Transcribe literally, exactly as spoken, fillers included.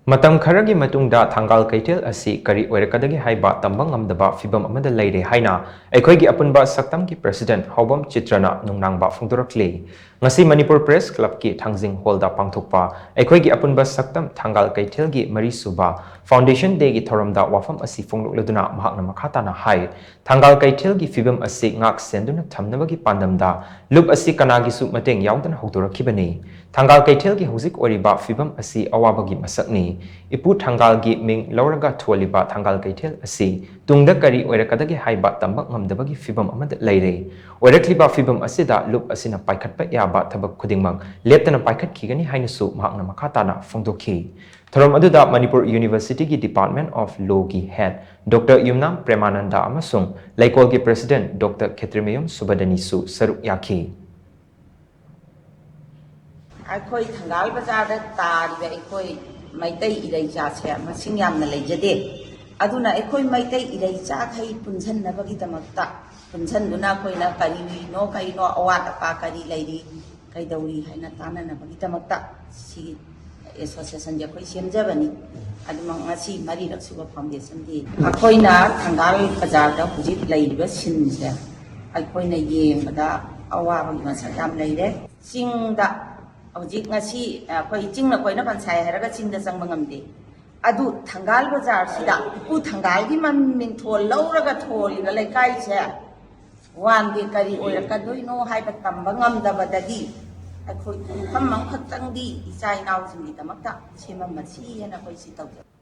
ꯃꯇꯝ ꯈꯔꯒꯤ ꯃꯇꯨꯡꯗ ꯊꯪꯒꯥꯜ ꯀꯩꯊꯦꯜ ꯑꯁꯤ ꯀꯔꯤ ꯑꯣꯏꯔꯛꯀꯗꯒꯦ ꯍꯥꯏꯕ ꯇꯝꯕ ꯉꯝꯗꯕ ꯐꯤꯕꯝ ꯑꯃꯗ ꯂꯩꯔꯦ ꯍꯥꯏꯅ ꯑꯩꯈꯣꯏꯒꯤ ꯑꯄꯨꯟꯕ ꯁꯛꯇꯝꯒꯤ president ꯍꯥꯎꯕꯝ ꯆꯤꯇ꯭ꯔꯅ ꯅꯨꯡꯅꯥꯡꯕ ꯐꯣꯡꯗꯣꯔꯛꯂꯤ꯫ ꯉꯁꯤ ꯃꯅꯤꯄꯨꯔ Press Clubꯀꯤ ꯊꯥꯡꯖꯤꯡ hallꯗ ꯄꯥꯡꯊꯣꯛꯄ ꯑꯩꯈꯣꯏꯒꯤ ꯑꯄꯨꯟꯕ ꯁꯛꯇꯝ ꯊꯪꯒꯥꯜ ꯀꯩꯊꯦꯜꯒꯤ ꯃꯔꯤꯁꯨꯕ Foundation Dayꯒꯤ ꯊꯧꯔꯝꯗ ꯋꯥꯐꯝ ꯑꯁꯤ ꯐꯣꯡꯗꯣꯛꯂꯗꯨꯅ ꯃꯍꯥꯛꯅ ꯃꯈꯥ ꯇꯥꯅ ꯍꯥꯏ, ꯊꯪꯒꯥꯜ ꯀꯩꯊꯦꯜꯒꯤ ꯐꯤꯕꯝ ꯑꯁꯤ ꯉꯥꯛ ꯁꯦꯟꯗꯨꯅ ꯊꯝꯅꯕꯒꯤ ꯄꯥꯟꯗꯝꯗ ꯂꯨꯞ ꯑꯁꯤ ꯀꯅꯥꯒꯤꯁꯨ ꯃꯇꯦꯡ ꯌꯥꯎꯗꯅ ꯍꯧꯗꯣꯔꯛꯈꯤꯕꯅꯤ꯫ ꯊꯪꯒꯥꯜ ꯀꯩꯊꯦꯜꯒꯤ ꯍꯧꯖꯤꯛ ꯑꯣꯏꯔꯤꯕ ꯐꯤꯕꯝ ꯑꯁꯤ ꯑꯋꯥꯕꯒꯤ ꯃꯁꯛꯅꯤ꯫ ꯏꯄꯨ ꯊꯪꯒꯥꯜꯒꯤ ꯃꯤꯡ ꯂꯧꯔꯒ ꯊꯣꯜꯂꯤꯕ ꯊꯪꯒꯥꯜ ꯀꯩꯊꯦꯜ ꯑꯁꯤ ꯇꯨꯡꯗ ꯀꯔꯤ ꯑꯣꯏꯔꯛꯀꯗꯒꯦ ꯍꯥꯏꯕ ꯇꯝꯕ ꯉꯝꯗꯕꯒꯤ ꯐꯤꯕꯝ ꯑꯃꯗ ꯂꯩꯔꯦ꯫ ꯑꯣꯏꯔꯛꯂꯤꯕ ꯐꯤꯕꯝ ꯑꯁꯤꯗ ꯂꯨꯞ ꯑꯁꯤꯅ ꯄꯥꯏꯈꯠꯄ ꯌꯥꯕ ꯊꯕꯛ ꯈꯨꯗꯤꯡꯃꯛ ꯂꯦꯞꯇꯅ ꯄꯥꯏꯈꯠꯈꯤꯒꯅꯤ ꯍꯥꯏꯅꯁꯨ ꯃꯍꯥꯛꯅ ꯃꯈꯥ ꯇꯥꯅ ꯐꯣꯡꯗꯣꯛꯈꯤ꯫ ꯊꯧꯔꯝ ꯑꯗꯨꯗ Manipur Universityꯒꯤ Department of Lawꯒꯤ head Doctor ꯌꯨꯝꯅꯥꯝ ꯄ꯭ꯔꯦꯃꯥꯅꯟꯗ ꯑꯃꯁꯨꯡ ꯂꯩꯀꯣꯜꯒꯤ president Doctor ꯈꯦꯇ꯭ꯔꯤꯃꯌꯨꯝ ꯁꯨꯕꯗꯅꯤꯁꯨ ꯁꯔꯨꯛ ꯌꯥꯈꯤ꯫ ꯑꯩꯈꯣꯏ ꯊꯪꯒꯥꯜ ꯕꯖꯥꯔꯗ ꯇꯥꯔꯤꯕ ꯑꯩꯈꯣꯏ ꯃꯩꯇꯩ ꯏꯔꯩꯆꯥꯁꯦ ꯃꯁꯤꯡ ꯌꯥꯝꯅ ꯂꯩꯖꯗꯦ꯫ ꯑꯗꯨꯅ ꯑꯩꯈꯣꯏ ꯃꯩꯇꯩ ꯏꯔꯩꯆꯥꯈꯩ ꯄꯨꯟꯁꯤꯟꯅꯕꯒꯤꯗꯃꯛꯇ, ꯄꯨꯟꯁꯤꯟꯗꯨꯅ ꯑꯩꯈꯣꯏꯅ ꯀꯔꯤꯅꯣ ꯀꯔꯤꯅꯣ ꯑꯋꯥꯠ ꯑꯄꯥ ꯀꯔꯤ ꯂꯩꯔꯤ, ꯀꯩꯗꯧꯔꯤ ꯍꯥꯏꯅ ꯇꯥꯟꯅꯅꯕꯒꯤꯗꯃꯛꯇ ꯁꯤꯒꯤ associationꯁꯦ ꯑꯩꯈꯣꯏ ꯁꯦꯝꯖꯕꯅꯤ꯫ ꯑꯗꯨꯃꯛ ꯉꯁꯤ ꯃꯔꯤꯔꯛ ꯁꯨꯕ Foundation Day꯫ ꯑꯩꯈꯣꯏꯅ ꯊꯪꯒꯥꯜ ꯕꯖꯥꯔꯗ ꯍꯧꯖꯤꯛ ꯂꯩꯔꯤꯕ sceneꯁꯦ ꯑꯩꯈꯣꯏꯅ ꯌꯦꯡꯕꯗ ꯑꯋꯥꯕꯒꯤ ꯃꯁꯛ ꯌꯥꯝ ꯂꯩꯔꯦ꯫ ꯆꯤꯡꯗ ꯍꯧꯖꯤꯛ ꯉꯁꯤ ꯑꯩꯈꯣꯏ ꯆꯤꯡꯅ ꯀꯣꯏꯅ ꯄꯟꯁꯥꯏ ꯍꯥꯏꯔꯒ ꯆꯤꯡꯗ ꯆꯪꯕ ꯉꯝꯗꯦ꯫ ꯑꯗꯨ ꯊꯪꯒꯥꯜ ꯕꯖꯥꯔꯁꯤꯗ ꯏꯄꯨ ꯊꯪꯒꯥꯜꯒꯤ ꯃꯃꯤꯡ ꯊꯣꯜ ꯂꯧꯔꯒ ꯊꯣꯜꯂꯤꯕ ꯂꯩꯀꯥꯏꯁꯦ one day ꯀꯔꯤ ꯑꯣꯏꯔꯛꯀꯗꯣꯏꯅꯣ ꯍꯥꯏꯕ ꯇꯝꯕ ꯉꯝꯗꯕꯗꯒꯤ ꯑꯩꯈꯣꯏ ꯄꯨꯡꯐꯝ ꯑꯃꯈꯛꯇꯪꯗꯤ ꯏꯆꯥ ꯏꯅꯥꯎꯁꯤꯡꯒꯤꯗꯃꯛꯇ ꯁꯦꯝꯃꯝꯃꯁꯤ ꯍꯥꯏꯅ ꯑꯩꯈꯣꯏ ꯁꯤ ꯇꯧꯖꯕ꯫